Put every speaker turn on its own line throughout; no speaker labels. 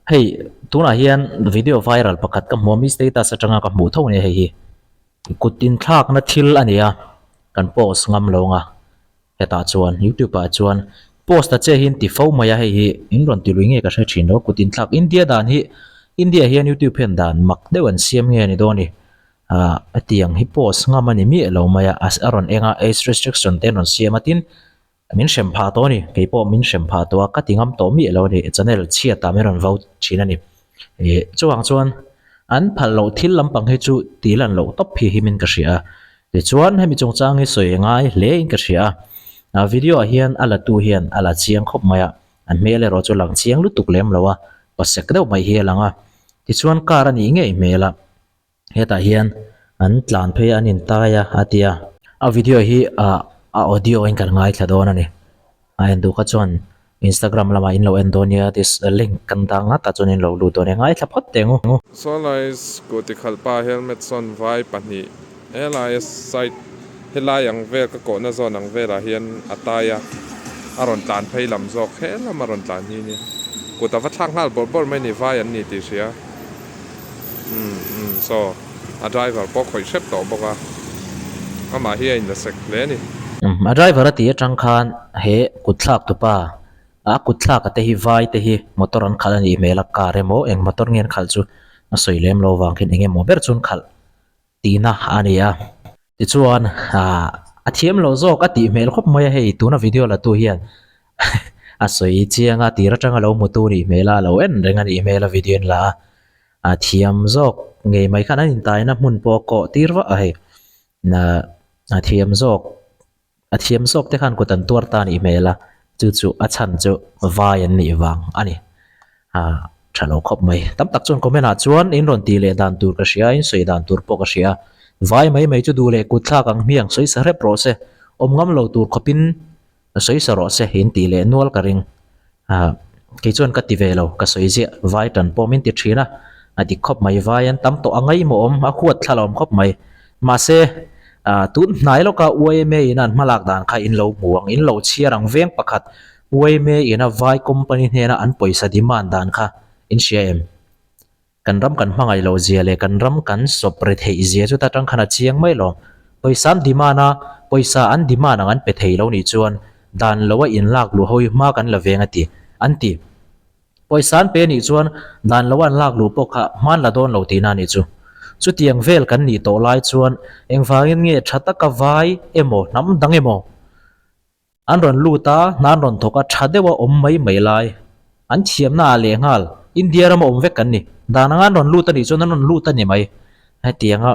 Hei tunah hian video viral pakhat ka hmu a mi status atanga ka hmuh tho a nia hei hi kut inthlakna thil a ni a kan post ngam lo ang a hetah chuan youtube ah chuan post ta che hi an ti fo mai a hei hi in rawn ti lui nge ka hre thin lo kut inthlak India dan hi India hian youtube hian dan mak deuh an siam nge a ni dawn a ni ah hetiang hi post ngam a ni miah lo mai a a rawn eng a age restriction te an rawn siam a tin. Min hrem phah tawh a ni, kei pawh min hrem phah tawh a, ka ti ngam tawh miah lo a ni, channel chhiatah min rawn vo thin a ni. Ih chuvang chuan an phal loh thil lampang hi chu tih lan loh tawp hi himin ka hria a, tichuan hemi chungchang hi sawi ngai hle in ka hria a, a video ah hian a la tu hian a la chiang khawp mai a, a hmel erawh chu lang chiang lutuk lem lo a, pasek deuh mai hi a lang a, tichuan car a nih ngei hmel a. Hetah hian an tlan phei a an intai a a ti a. A video hi ah a audio in kan ngaithla dawn a ni. A en duh kha chuan Instagram lamah in lo en dawn nia this link kan dah ngat ah chuan in lo lut dawn nia ngaithla phawt teh ang u.
Sawlai scooty khalhpa helmet sawn vai pahnih helai side helai ang vel ka kawhna zawn ang velah hian a tai a a rawn tlan phei lam zawk he lam a rawn tlan hi nia kut a va thlak nghal bawrh bawrh mai a ni vai an ni tih hria. Umm umm saw a driver pawh khawih hrep tawh bawk a, amah hi a in la sek hle a ni.
Umm a driver a tih atang khan he kut thlak tupa a kut thlak a te hi vai te hi motor an khalh a nih hmel a car emaw eng motor nge an khalh chu a sawi lem lo vang khin eng emaw ber chu an khalh tihna a ni a. Tichuan ah a thiam lo zawk a tih hmel khawp mai a hei tuna video la tu hian a sawi chiang a tir atanga lo hmu tu nih hmel a lo en reng a nih hmel a video in la a a thiam zawk ngei mai khan an intaina hmun pawh a kawh tir vah a hei a thiam zawk. A thiam zawk te khan kut an tuar ta nih hmel a, chu chu a chhan chu vai an nih vang a ni. A tha lo khawp mai. Tam tak chuan comment ah chuan in rawn tih leh dan tur ka hria, in sawi dan tur pawh ka hria. Vai mai mai chu duh leh kut thlak ang hmiang sawi sa hrep rawh se, awm ngam lo tur khawpin sawi sa rawh se in tih leh nual ka ring. Ah kei chuan ka ti ve lo, ka sawi ziah, vai tan pawh min ti thin a, a dik khawp mai, vai an tam tawh a ngaihmawh awm, a huat thla lo awm khawp mai. Mahse, ah tun hnai lawka YMA in an hmalak dan kha in lo hmu ang, in lo chhiar ang veng pakhat YMA in a vai company hnena an pawisa demand dan kha in hria em? Kan ram kan hmangaih loh zia leh kan ram kan sawp ri theih zia chu ta tang khan a chiang mai lo. Pawisa an demand a, pawisa an demand ang an pe thei lo nih chuan dan lo a inlak luh ho hi hma kan la veng a ti, an ti. Pawisa an pe nih chuan dan lo a an lak luh pawh kha hma an la dawn lo tihna a nih chu. Chutiang vel kan nih tawh lai chuan engvangin nge tha taka vai emaw hnam dang emaw An rawn lut a, hna an rawn thawk a, tha deuha awm mai mai lai. An thiamna ah lehnghal, India rama awm vek kan ni. Dan anga an rawn lut a nih chuan an rawn lut a ni mai. Hetianga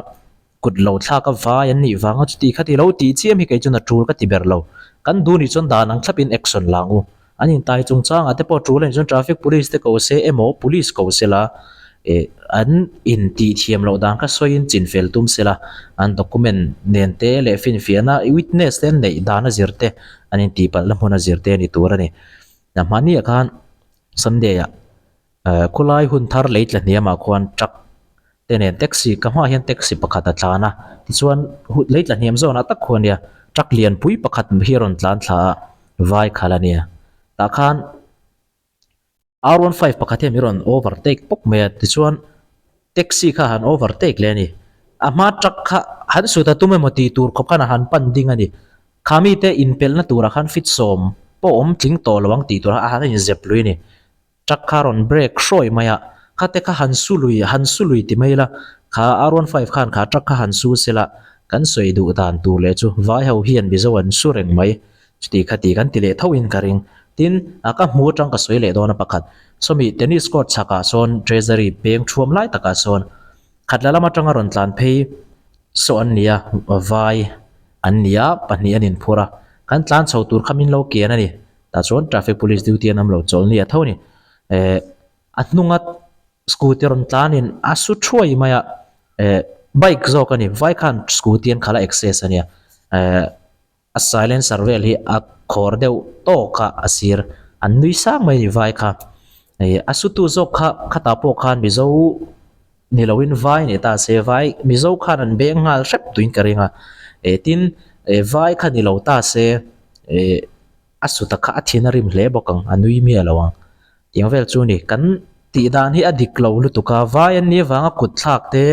kut lo thlak a vai an nih vanga chuti kha ti lo tih chiam hi kei chuan a tul ka ti ber lo. Kan duh nih chuan dan ang thlapin action la ang u. An intai chungchangah te pawh tul a nih chuan traffic police te ko se emaw police ko se la eh an intih thiam loh dan kha sawiin chinfel tum se la, an document nen te leh finfiahna witness te an neih dan a zir te an intihpalhna hmun a zir te a ni tur a ni. Hmahniah khan Sunday ah eh khawlai hun thar lei tla hniamah khuan truck te nen taxi ka hmaah hian taxi pakhat a tlan a tichuan lei tla hniam zawnah tak khuan nia truck lianpui pakhat hi a rawn tlan thla a vai khalh a nia tah khan R one five pakhat hian min rawn overtake pawp mai a tichuan taxi kha han overtake leh a ni a hma truck kha han sut a tum emaw tih tur khawp khan a han pan ding a ni kha mite inpelhna turah khan fit sawm pawh awm tling tawh lo ang tih turah a han inzep lui a ni. Truck kha rawn break hrawi mai a, khate kha han su lui, han su lui ti mai ila, kha R one five khan kha truck kha han su sela, kan sawi duh dan tur leh chu vai ho hian Mizo an su reng mai, chuti kha ti kan ti leh tho in ka ring. Tin, a ka hmu atang ka sawi leh dawn a pakhat, sawmi tennis court chhakah sawn treasury peng thuam lai takah sawn khatla lam atanga rawn tlan phei saw an ni a, vai an ni a, pahnih an inphur a, kan tlan chho tur kha min lo kian a ni. Tah chuan traffic police duty an awm lo chawlh ni a tho a ni. Eh a hnunga scooty rawn tlanin a su thuai mai a, eh bike zawk a ni vai khan scooty an khalh a access a nia eh a silencer vel hi a khawr deuh tawk a a sir an nui sang mai a ni vai kha eh a sutu zawk kha khatah pawh khan mizo ni loin vai ni ta se vai mizo khan an beng nghal hrep tuin ka ring a eh tin eh vai kha ni lo ta se eh. A suta kha a thin a rim hle bawk ang, a nui miah lo ang. Tiang vel chu ni, kan tih dan hi a dik lo lutuk a, vai an nih avanga kut thlak te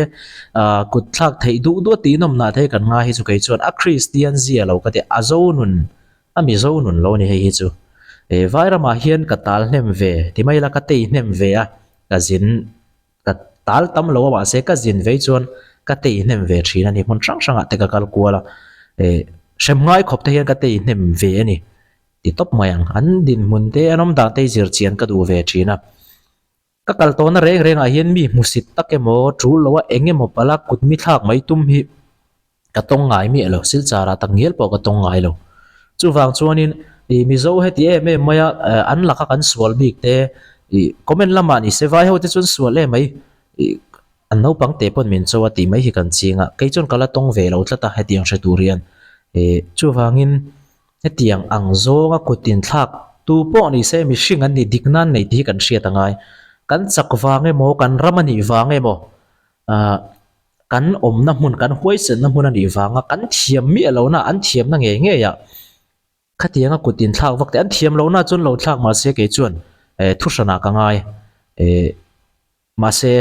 ah kut thlak theih duh duh a tih nawm nah te hi kan ngai hi chu kei chuan a Kristian zia lo ka ti a, a zo nun a mizo nun lo a ni hei hi chu. Eh vai ramah hian ka tal hnem ve ti mai ila ka tei hnem ve a, ka zin ka tal tam lo a mahse ka zin vei chuan ka tei hnem ve thin a ni hmun hrang hrangah te ka kal kual a, eh hrem ngai khawp te hian ka tei hnem ve a ni. Ti tawp mai ang. An dinhmun te an awm dan te hi zir chian ka duh ve thin a. Ka kal tawhna reng rengah hian mi hmusit tak emaw tul loa eng emaw pala kut mi thlak mai tum hi ka tawng ngai miah lo, silchar ah tak ngial pawh ka tawng ngai lo. Chuvang chuanin ih Mizo heti em em maia an laka kan sual bik te ih comment lamah ni se vai ho te chuan sual em mai ih an naupang te pawn min cho a tih mai hi kan ching a, kei chuan ka la tawng ve lo tlat a hetiang hre tur hian ih chuvangin Hetiang ang zawnga kut inthlak tu pawh ni se mihring an nih dik nan nei tih hi kan hriat a ngai. Kan chak vang emaw, kan ram a nih vang emaw, ah kan awmna hmun, kan huaisenna hmun a nih vanga kan thiam miah lohna, an thiamna ngei ngei ah khatianga kut inthlak vak te an thiam lohna chuan lo thlak mahse kei chuan eh thu hranah ka ngai. Eh. Mahse,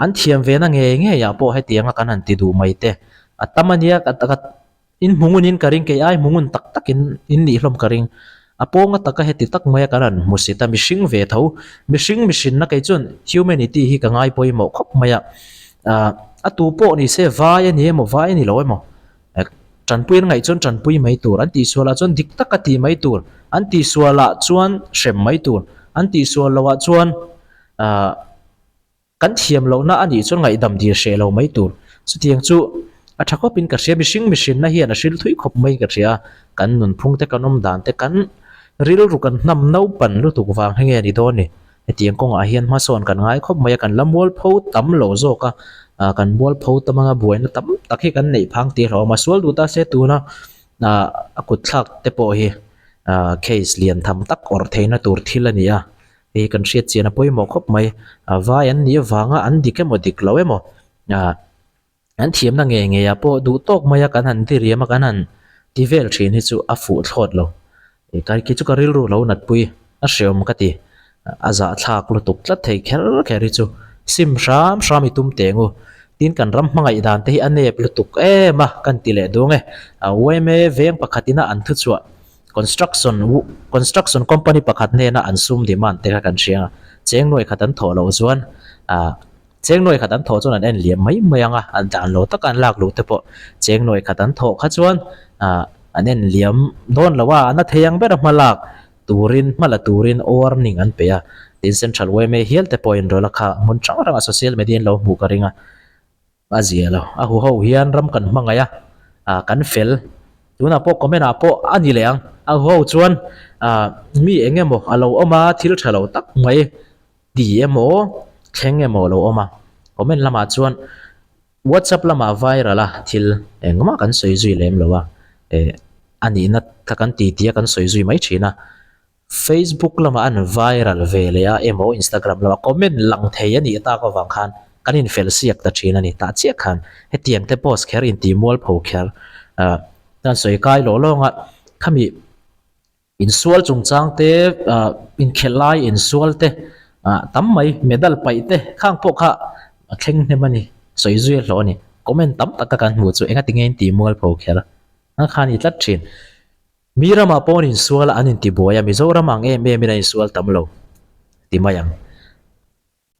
an thiam ve na ngei ngei ah pawh hetianga kan han ti duh mai te a tam a nia ka ka in hmu ngun in ka ring kei ai hmu ngun tak tak in in nih hlawm ka ring. A pawnga taka heti tak mai a kan han hmu sit a mihring ve tho mihring mihrinna kei chuan humanity hi ka ngai pawimawh khawp mai a ah a tu pawh ni se vai a ni emaw vai a ni lo emaw tanpui an ngaih chuan tanpui mai tur an tihsual ah chuan dik taka tih mai tur an tihsual ah chuan hrem mai tur an tihsual loh ah chuan Ahh kan thiam lohna a nih chuan ngaihdam dil hreh lo mai tur. Chutiang chu a tha khawpin ka hria, mihring mihrinna hian a hril thui khawp mai ka hria. Kan nunphung te, kan awm dan te, kan rilru kan hnam naupan lutuk vang hi nge ni dawn ni. Hetiang kawngah hian hmasawn kan ngai khawp mai a, kan la mualpho tam lo zawk a, ah kan mualpho tam anga buaina tam tak hi kan neih phang tih hlauhawm a. Sual duh ta se tuna ah a kutthlak te pawh hi ah case lian tham tak awrh theihna tur thil a ni a. Hei kan hriat chian a pawimawh khawp mai. A vai an nih avanga an dik emaw dik lo emaw ah an thiamna ngei ngei ah pawh duh tawk mai a kan han diriam a kan han ti vel thin hi chu a fuh thlawt lo. Kai khi chu ka rilru lo natpui a hreawm ka ti. A zahthlak lutuk tlat thei kher kher hi chu sim hram hram i tum teh ngu. Tin kan ram hmangaih dan te hi a nep lutuk em a kan ti leh duang e. A yma veng pakhat ina an thuchhuah Construction construction company pakhat hnena an sum demand te kha kan hria a, cheng nuai khat an thawh loh chuan ah cheng nuai khat an thawh chuan an en liam mai mai ang a, an dan lo taka an lak luh te pawh cheng nuai khat an thawh kha chuan ah an en liam dawn lo a, an a thei ang ber a hma lak turin hma la turin warning an pe a, tin central yma hial te pawhin rawla kha hmun hrang hrangah social media in lo hmuh ka ring a. A zia lo. A huho hian ram kan hmangaih a, ah kan fel. Tunah pawh comment ah pawh a ni leh ang. A huho chuan ah mi eng emaw a lo awm a, thil tha lo tak mai ti emaw thleng emaw a lo awm a. Comment lamah chuan WhatsApp lamah viral a thil engmah kan sawi zui lem lo a, eh a nihna kha kan ti tia kan sawi zui mai thin a. Facebook lamah an viral ve leh a emaw Instagram lamah comment lang thei a nih tak avang khan kan infel siak ta thin a ni. Tah chiah khan hetiang te post kher intih mualpho kher ah an sawi kai lawh lawng a, khami insual chungchang te ah inkhelh lai insual te ah tam mai medal paih te khang pawh kha a thleng hnem a ni, sawi zui a hlawh a ni. Comment tam taka kan hmuh chu engati nge intih mualpho kher a kha a ni tlat thin. Mi ramah pawh an insual a, an intibuai a, Mizoram ang em emin an insual tam lo ti mai ang.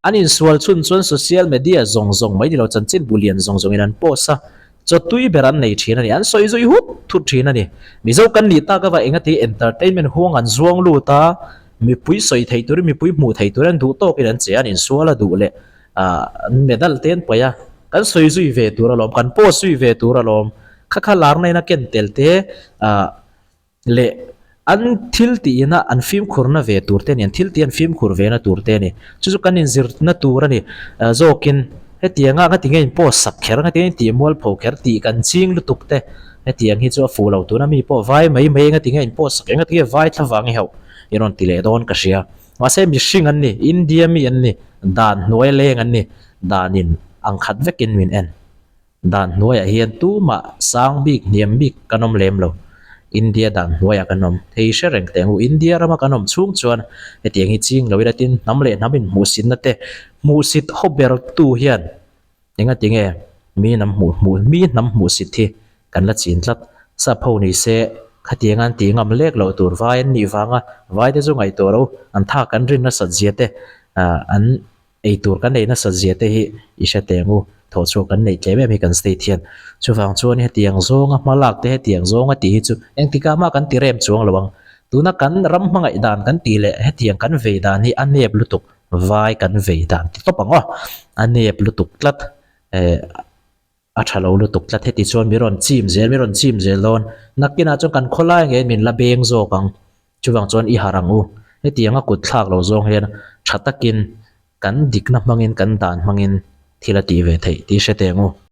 An insual chhun chuan social media zawng zawng mai ni lo chanchin bu lian zawng zawngin an post a, chawtui ber an nei thin a ni, an sawi zui hut thut thin a ni. Mizo kan nih tak avang engati entertainment huang an zuang lut a, mipui sawi thei turin mipui hmuh thei turin an duh tawkin an che a, an insual a duh leh ah medal te an paih a, kan sawi zui ve tur alawm, kan post zui ve tur alawm. Kha kha larna in a ken tel te ah leh an thil tih ina an fimkhurna ve tur te a ni, an thil tih an fimkhur ve na tur te a ni. Chu chu kan inzirna tur a ni. Zawkin hetianga ngatinge in post sak kher, ngatinge in tih mualpho kher tih kan ching lutuk te hetiang hi chu a fuh lo. Tuna mi pawh vai mai mai ngatinge in post sak engatinge vai thla vang i hauh i rawn ti leh dawn ka hria. Mahse mihring an ni, India mi an ni, dan hnuai leng an ni, danin ang khat vekin min en. Dan hnuaiah hian tumah sang bik hniam bik kan awm lem lo. India dan hnuaiah kan awm thei hre reng teh ang u. India rama kan awm chhung chuan hetiang hi ching lo ila tin hnam leh hnam inhmuhsitna te hmuhsit haw ber tu hian Engati nge mi hnam hmuh hmuh mi hnam hmuhsit hi kan la chin tlat. Sap ho ni se khatiang an tih ngam lek loh tur vai an nih vanga vai te chu ngaihtuah lo an tha kan rin nasat zia te ah an ei tur kan ei nasat zia te hi i hre teh ang u. Thawhchhuah kan neih tlem em hi kan state hian. Chuvang chuan hetiang zawnga hma lak te hetiang zawnga tih hi chu engtikah mah kan ti rem chuang lo ang. Tuna kan ram hmangaih dan kan tih leh hetiang kan vei dan hi a nep lutuk. Vai kan vei dan ti tawp ang aw. A nep lutuk tlat eh a tha lo lutuk tlat heti chuan mi rawn chim zel mi rawn chim zel dawn. Nakinah chuan kan khawlai ngeiin min la beng zawk ang. Chuvang chuan i harh ang u. Hetiang a kut thlak lo zawng hian tha takin kan dikna hmangin kan dan hmangin thil a tih ve theih tih hre teh ang u.